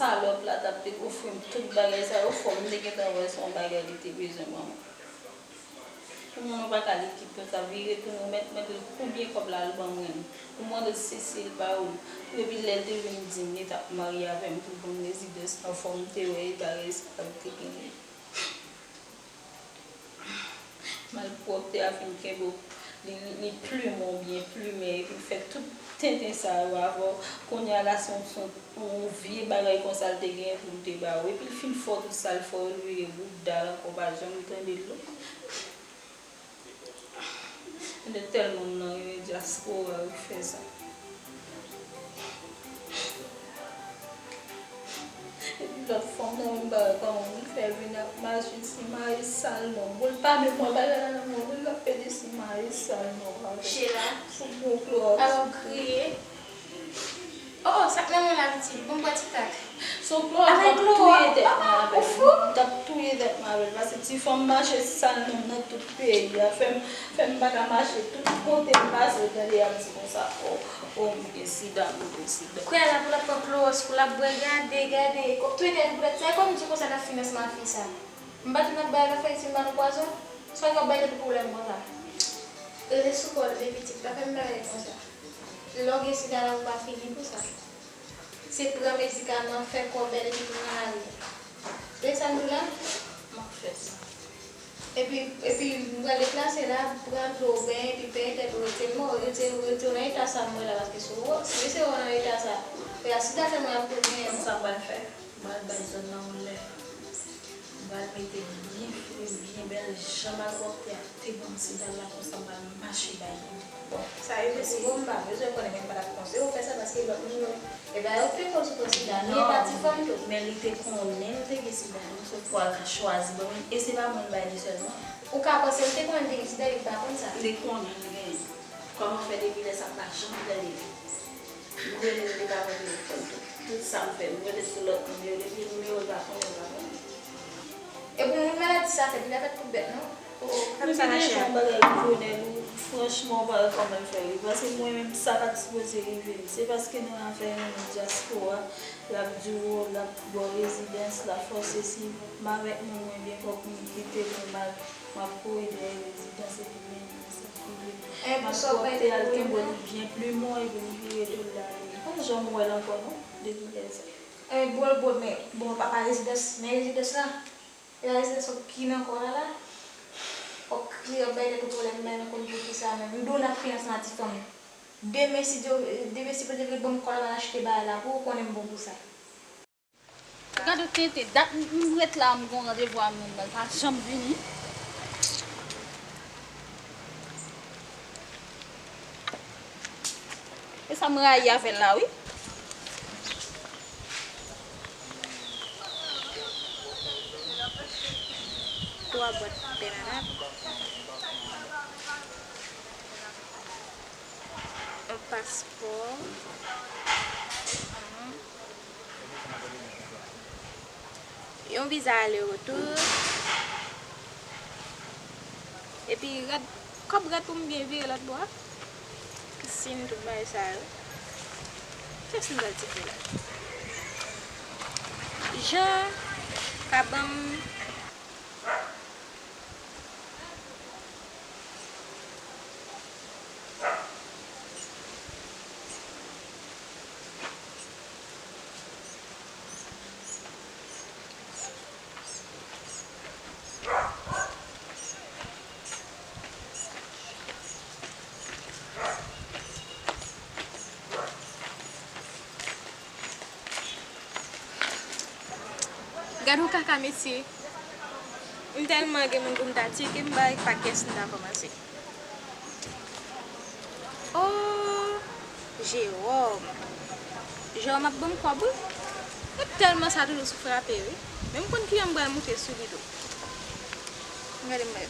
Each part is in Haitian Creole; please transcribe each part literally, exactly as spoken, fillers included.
Salòp la t ap te ofri m tout bagay sa yo, fò m te gentan wè se yon bagay li te bezwen ban mwen. Pou moun ou pa ka li kit konsa, vire tounen, ou mèt mande l konbyen kòb la, l ban mwen li. Pou mande l si, si l ba ou l. Epi lè l te vin di m li t ap marye avè m pou ban m rezidans lan, fò m te wè eta respè l te genyen. Malpwòpte a fin kenbe w, li, li plimen w byen plimen, epi l fè tout tenten sa yo avè w. Kounye a la, se yon, se yon, yon vye bagay konsa l te genyen pou l te ba ou. Epi l fin fè w tout sa l fè w, l vire bouda l ankò, w pa janm tande l non. Mwen tèlman m nan renmen dyaspora yo ki fè sa. Epi lòt fanm nan menm bagay, kòman moun fè vin ap mache simaye sal non. Bon, l pa menm wè bagay la nan men w, l ap pede simaye sal non avè Chela. Fougo klòs. Alò, kriye. Oh, oh, sa k nan men w la, pitit? Bon, pran ti tak. Son klòs, m t ap touye tèt mwen avè l. Ou fou? M t ap touye tèt mwen avè l, paske ti fanm mache sal non nan tout peyi a. Fè m, fè m pa ka mache tout kote m pase, w tande y ap di konsa, oh, oh, m gen sida, m gen sida. Kounye a la pou l ap pran klowòs, pou l ap bwè, gade, gade. Ko-, touye tèt li poutèt sa, e kòm di konsa n ap fini ansanm ak fi sa. M pa di n ap bay l afè isi, m ba nou pwazon. Sa w ap bay tèt ou pwoblèm konsa. Rete sou kò w tande pitit, pa fè m bagay konsa. Lè w gen sida la, ou pa fini pou sa. Se pran medikaman, fè kò bèl epi tounen ale. Tande sa m di w la? M ap fè sa. Epi, epi, m pral deplase la, pran dlo, benyen, epi penyen tèt ou, rete mò, rete, rete w nan eta sa m wè la, paske si w, si w rete w nan eta sa, fè a sida fè mwen ap tounen. Konn sa m pral fè? M pral bay zòn nan yon lè. M pral mete byen fre, byen bèl, jan malpwòpte a te ban m sida la, konsa m pral mache bay li. Bon, sa yo te si bon, m pa bezwen konnen, men m pa t ap panse yo fè sa, paske lòt moun yo, e ba yo te koz pou sida, men e pa ti fanm tou. Men li te konnen l te gen sida, non, se pral ka chwazi ban mwen, e se pa mwen l bay li sèlman. Ou ka panse l te konnen l te gen sida, li pa konn sa. Li konnen l genyen. Kòman fè depi lè sa m pa janm tande li? M rele l, li pa pran telefòn tou. Tout sa m fè, m rele l sou lòt nimewo, depi nimewo l pa konnen, l pa konnen. E pou moun maladi sa fèt, li pa fèt pou bèt non. Oh, oh, fè m sa machè. Depi deja yon bagay rive w nèg ou, franchman, w pa wè kòman l fè rive. Paske mwen menm, sa pa t sipoze rive m. Se paske nan afè yon dyaspora, l ap di w, l ap ba w rezidans, l ap fè w sesi. M avèk moun mwen byen fò pou m kite l, m al, m ap kouri dèyè rezidans epi men m sirkile. Malpwòpte a, l kenbe w, li byen plimen w epi m vire do l ale. M pa janm wè l ankò non, depi lè sa. E bon, bon, men, bon, papa rezidans, men rezidans la. E rezidans w ap ki nan kò la la. W ap kriye, w ap bay tèt ou pwoblèm, men nou konn poukisa menm. M di w n ap fini ansanm ak ti fanm. Demen, si Dye, demen, si Bondye vle, ban m kòb la, m al achte bagay la pou ou, konnen m bon pou sa. Gade w tenten, dat m, m ret la, m gon randevou a moun nan, l pa janm vini. E sa m rayi avè l la, wi. Twa bwat bèl la. Yon paspò. Yon viza ale retou. Epi rad, kòb rad pou m byen vire lòt bò a. Siy tout bagay sa yo. Kiyès m pral tcheke la? Jan ka ban m Gad yon kaka mesye. M tèlman gen moun pou m ta tcheke, m pa wè pa kiyès m ta kòmanse. Oh, Jewòm. Jewòm ap ban m kòb, wi. Mwen tèlman sa toujou sou frape, wi. Men m konn kijan m pral moute sou li tou. Gade m wè.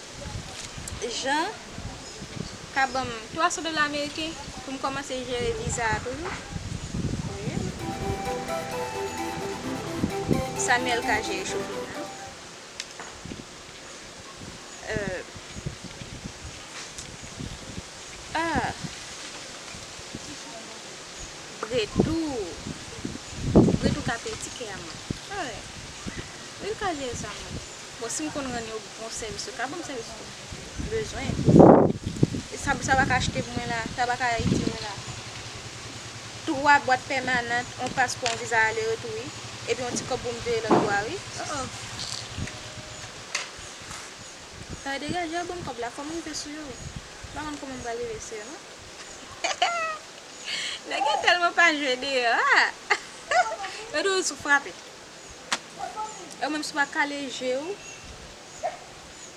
Jan ka ban m twa san dola ameriken pou m kòmanse jere viza a toujou. Wi. Samuel ka jere shopping nan. Euh, ah. Bretou. Bretou ka peye Ti kè a mwen. Alright. Wi, l ka jere sa, mwen. Bon, si m konn rann yo bon sèvis, yo ka ban m sèvis tou. M bezwen. E sa, sa pa ka achte pou mwen la, sa pa ka itil mwen la. Twa bwat pèmanant, yon paspò, yon viza ale retou, wi. Epi yon ti kòb pou m veye lòt bò a, wi. Oh, oh. Sa degaje yo ban m kòb la, fò m rive sou yo, wi. M pa konn kòman m pral rive sou yo, non. Nèg yo tèlman pa jwe deyò a. Yo di w sou frape. Yo menm si w pa kale je w,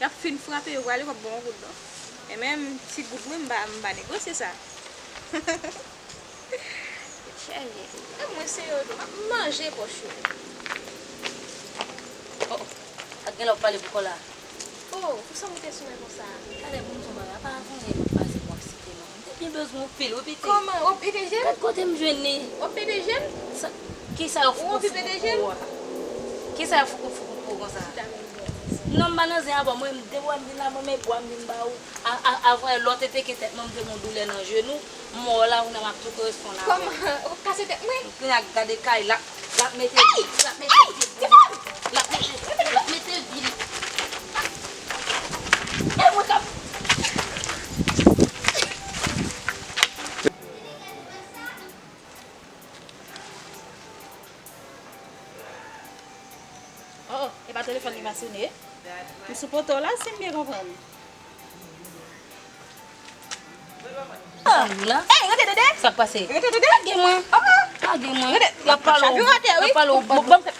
y ap fin frape, yo prale, w ap ba w yon kout dlo. E menm ti goud mwen, m pa, m pa negosye sa. Chèlye. E mwen se yo tou, m ap manje pòch yo. Oh, oh. Ak gen lè w ap pale pou kò la. Oh, pou sa w moute sou mwen konsa? Talè pou m di w bagay, pa avan yè m ap pase pou aksite non. M te byen bezwen w pil, wi pitit. Kòman? W ap pete je m? Gad kote m jwenn li. W ap pete je m? Sa, kisa yo foukout foukout pou ou a? Kisa yo foukout foukout pou ou konsa? Non, m pa nan zen avè w, mwen, depi w wè m vin la, mwen, men bwa m vin ba ou. A, a, avan lòt te peke tèt mwen, m te gen yon doulè nan jenou. M wè w la, kounye a m ap tou koresponn avè w. Kòman? Ou kase tèt mwen? Kounye a gade kay, l ap, l ap mete vil, l ap mete vil, l ap mete, l ap mete vil. E mwen k ap Oh, e pa telefòn li m a sone? M sou poto la, si m byen konprann. Zanmi m la. Ey, rete dede! Sa k pase? Rete dede! Lage mwen. Lage mwen. Rete. Y ap pale w, y ap pale w bòt.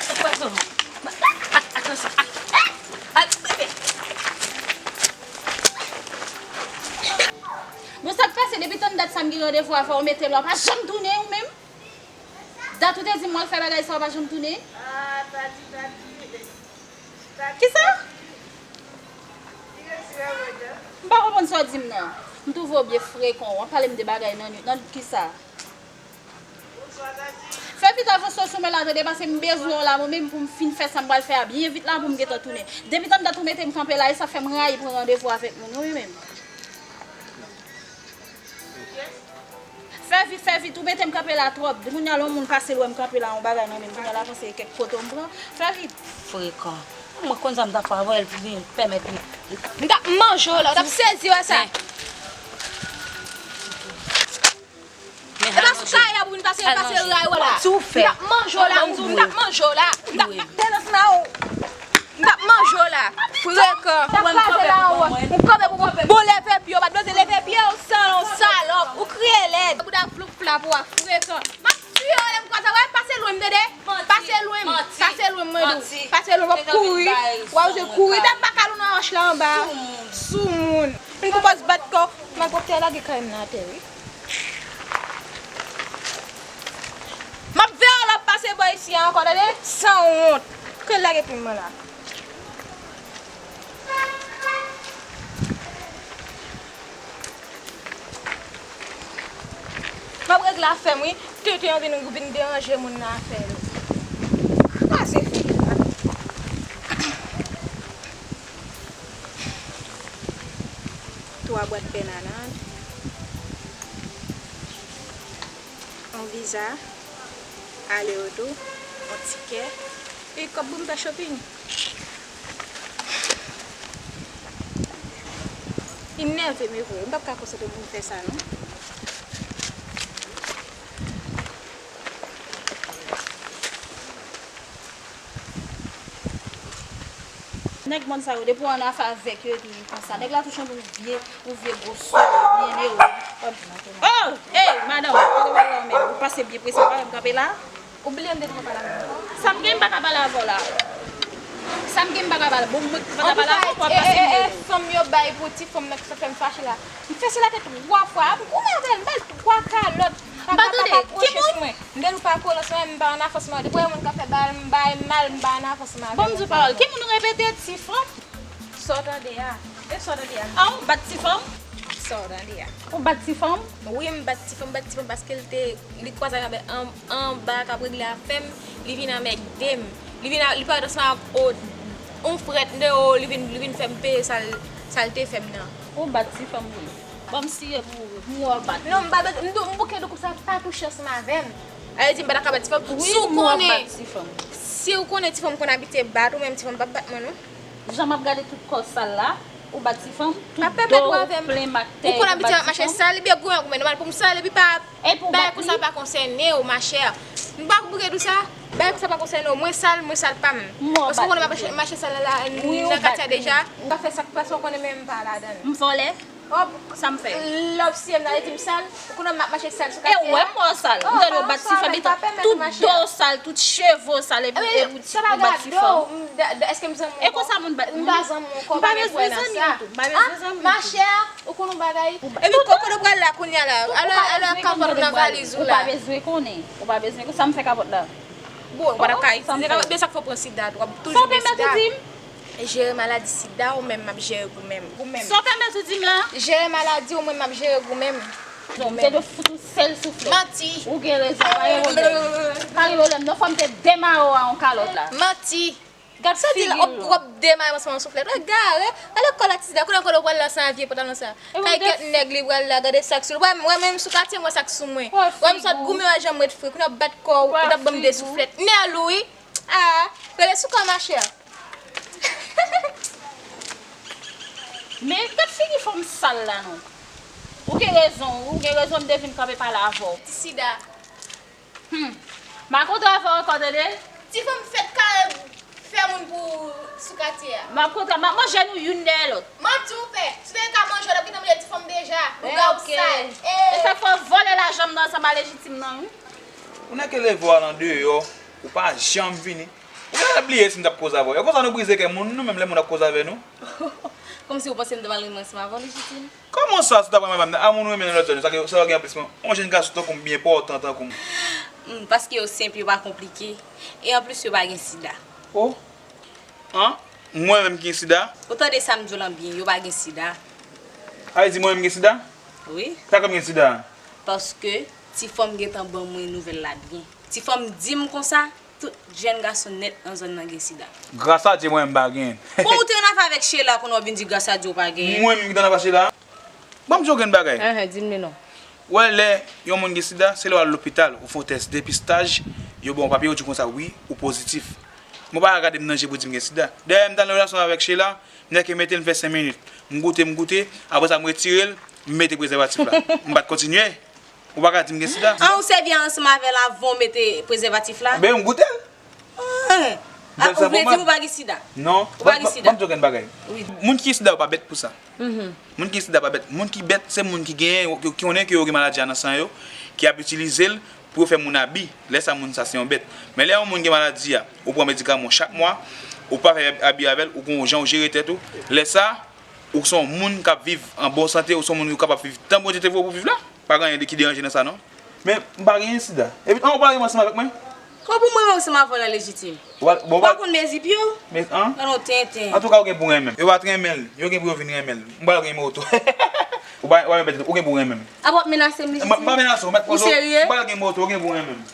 Sa k pase? Atansyon. Bon, sa k pase? Depi tann dat sa m gen randevou a, fò w mete l, w pa janm tounen ou menm. Dat ou te di m w al fè bagay sa, w pa janm tounen. Ah, Tati, Tati. Kisa? M pa konprann sa w di m nan. M twouve w byen frekan, w ap pale m de bagay nan nuit. Nan nuit kisa? Fè vit avanse w sou mwen la, tande, paske m bezwen w la, mwen menm pou m fin fè sa m pral fè a byen vit la pou m gentan tounen. Depi tann dat ou mete m kanpe la, e sa fè m rayi pran randevou avèk moun, wi menm. Fè vit, fè vit, ou mete m kanpe la twòp. Kounye a lè yon moun pase l wè m kanpe la, yon bagay nan men m, kounye a l a panse e kèk foto m pran. Fè vit. Frekan. Mwen konn sa m t ap fè avè l pou vin pèmèt li. M t ap manje w la, w t ap sezi wè sa. E pa sou kay la pou vin pase, pase ray w la. M t ap manje w la, m t ap manje w la. M t ap, m t ap manje w la. Frekan. M kraze la, ou kanpe pou bon leve pye w, pa t bezwen leve pye w, san yon salòp. Ou kriye lèd. Bouda floup flap ou a frekan. M ap tiye w lè m kwaze w, pase lwen m tande. Pase lwen m, pase lwen m mwen di w. Pase lwen m, w ap kouri. W ap kouri. Tèt baka l ou nan wòch la anba. Soumoun. Soumoun. Vin pou pòz bat kò. Malpwòpte a lage kay m nan atè wi. M ap veye w lè w ap pase bò isi a ankò, tande? Sanwont. Ke lage plim mwen la. M ap regle afè m wi. Tenten an vin, vin deranje moun nan afè l. Kraze figi m. Twa bwat pèmanant. Yon viza, ale retou, yon tikè, e kòb pou m fè shopping. Li nève m vre, m p ap ka konsantre pou m fè sa non. Nèg mòn sa yo, depi w annafè avèk yo, yo toujou konsa. Nèg la touche yon vye, yon vye gwo sou, byen ewo. Oh! Ey, madanm, pa gen bagay la menm. Ou pase byen prese, ou pa wè m kanpe la? Ou bliye m te tro pale avè w. Sa m gen, m pa ka pale avè w la. Sa m gen, m pa ka pale. Bon, mwen ki pa ka pale avè w, w ap pase m deyo. Fanm yo bay pou ti fanm nan ki sa fè m fache la. M fese l atè twa fwa. M goumen avè l, m ba l twa kalòt. Pa ka, pa ka pwoche sou mwen. M te di w pa kole sou mwen, m pa an afans mwen. Depi w wè moun k ap fè bagay, m bay mal, m pa an afans mwen avè moun. Bon, m di w pawòl. Ki moun ou repete? Ti fanm? Sa w tande a? E sa w tande a? A, ou bat ti fanm? Sa w tande a? Ou bat ti fanm? Wi, m bat ti fanm, m bat ti fanm paske l te, li kwaze avè an, anba k ap regle afè m, li vin anmède m. Li vin a, li parèt ansanm ak, o, yon frèt m te, o, li vin, li vin fè m peye sa l, sa l te fè m nan. Ou bat ti fanm vre. Ban m siye pou ou wi. M wè w bat. Non, m pa bezwen, m dou, m bouke dou konsa, pa touche ansanm avè m. Sa vle di m pa ta ka bat ti fanm? Wi, si w m wè w konnen, bat ti fanm. Si w konnen ti fanm konn abitye bat ou, menm ti fanm p ap bat mwen non. Jan m ap gade tout kò w sal la, ou bat ti fanm, tout do w plen mak tè, ou bat ti fanm. Ou konn abitye ap mache sal, ebyen goumen, goumen nòmal pou m sal, epi pa bagay konsa pa konsène w, machè. M pa bouke dou sa, bagay konsa pa konsène w, mwen sal, mwen sal pa m. Paske w konnen m ap mache, mache sal la, nan katye a deja. M pa fè sa k pase, w konnen menm m pa ladan l. M vòlè? Sa m fè? Lè w siye m nan, e di m sal, ou konnen m ap mache sal sou katye a. E w wè m wè w sal. M tande w bat ti fanm, epi tout do w sal, tout cheve w sal, epi, epi ou bat ti fanm. Èske m zanmi w ankò? E konsa moun bat moun. M pa zanmi w ankò, ou pa gen pwen nan sa. M pa bezwen zanmi w tou. M pa bezwen zanmi w tou. Machè, ou konn yon bagay? Epi kote w pral la kounye a la? Alò, alò kapòt ou nan valiz ou la. Ou pa bezwen konnen. Ou pa bezwen konnen. Sa m fè kapòt la? Bon, ou pa t ap ka itilize kapòt, men sa k fè w pran sida tou, w ap toujou gen sida. Sa w pèmèt ou di m? Jere maladi sida ou menm, m ap jere gou menm. Gou menm. Sa w pèmèt ou di m la? Jere maladi ou menm, m ap jere gou menm. Non, m te dwe fout ou sèl souflèt. Manti. Ou gen rezon, pa gen pwoblèm. Pa gen pwoblèm, non, fò m te demare w a yon kalòt la. Manti. Gad figi l. Sa di la, w ap, w ap demare m ansanm yon souflèt. Egare, ale kòl ak ti sida, kounye a kote w pral la san vye pantalon sa. Kay kèt nèg li pral la, gade sa k sou li. Wè, wè menm sou katye m wè sa k sou mwen. Wè m sot goumen wè jan m ret fre, kounye a w ap bat kò w, ou t ap ban m de souflèt. Nèl ou wi. Ah, rele sou kò machè. Men gad figi fanm sal la non. Ou gen rezon, ou gen rezon m te vin kanpe pale avè w. Ti sida. Hmm. M a kontre avè w ankò tande. Ti fanm fèt ka fè moun pou sou katye a. M ap kontre, m ap manje nou youn dèyè lòt. Manti w fè. Si w te ka manje w, w t ap gentan manje ti fanm deja. Ou ga w sal. E sa k fè w vòlè lajan m nan ansanm a Lejitim nan wi. Ou nèk eleve w al andeyò, ou pa janm vini. Ou genlè bliye si m t ap koze avè w. E konsa nou brize kè moun, nou menm lè moun ap koze avè nou. Kòmsi ou panse m ta pral renmen ansanm avè w, Lejitim? Kòman sa, si w ta pral renmen avè m, a moun ou renmen nan lòt zòn yo, sa ke, sa yo gen anplis mwen? Yon jèn gason tankou m, byen enpòtan tankou m. Hmm, paske yo senp, yo pa konplike. E anplis, yo pa gen sida. Oh? An? Mwen menm ki gen sida? Ou tande sa m di w lan byen, yo pa gen sida. Sa vle di mwen menm gen sida? Wi. Sa fè m gen sida? Paske ti fanm gentan ban mwen nouvèl la byen. Ti fanm di m konsa, tout jèn gason nèt nan zòn nan gen sida. Gras a Dye, mwen menm m pa genyen. Bon, ou te ann afè avèk Sheila, kounye a w vin di gras a Dye w pa genyen. Mwen menm ki te ann afè ak Sheila? Ban m di w yon grenn bagay. Enhen, di m li non. Ou wè lè yon moun gen sida, se lè w al lopital, ou fè yon tès depistaj, yo ba w papye, yo di w konsa, wi, ou pozitif. Mwen pa ka gade m nan je pou di m gen sida. Dayè, m t al nan relasyon avèk Sheila, nèg ki mete l, m fè senk minit. M goute, m goute, apre sa, m retire l, m mete prezèvatif la. M pa t kontinye. Ou pa ka di m gen sida. An, ou sèvi ansanm avè l avan w mete prezèvatif la? Ben, m goute l. Ah, ou vle di m ou pa gen sida? Non. Ou pa gen sida? Ban m di w yon bagay. Wi. Moun ki gen sida yo pa bèt pou sa. Mhm. Moun ki gen sida pa bèt. Moun ki bèt, se moun ki genyen, ki konnen ke yo gen maladi a nan san yo, ki ap itilize l pou yo fè moun abi. Lè sa, moun sa se yon bèt. Men lè yon moun gen maladi a, ou pran medikaman w chak mwa, ou pa fè abi avè l, ou gen yon jan ou jere tèt ou. Lè sa, ou se yon moun k ap viv an bon sante, ou se yon moun ki kapab viv tan Bondye te voye w pou viv la. Pa gen anyen ki deranje nan sa, non. Men, m pa genyen sida. Epi, an, ou pral renmen ansanm avèk mwen? Kòman pou mwen renmen ansanm avè w la, Lejitim? Ou pa konn mezi pye w? Men, an? Gade yon tenten. Antouka, ou gen pou renmen m. Yo pa t renmen l. Yo gen pou yo vin renmen l. M pral gen moto. Ou pa, ou pa mèt, ou gen pou renmen m. Apa w ap menase m, Lejitim? M pa menase w, mèt poze w. Ou serye? M pral gen moto, ou gen pou renmen m.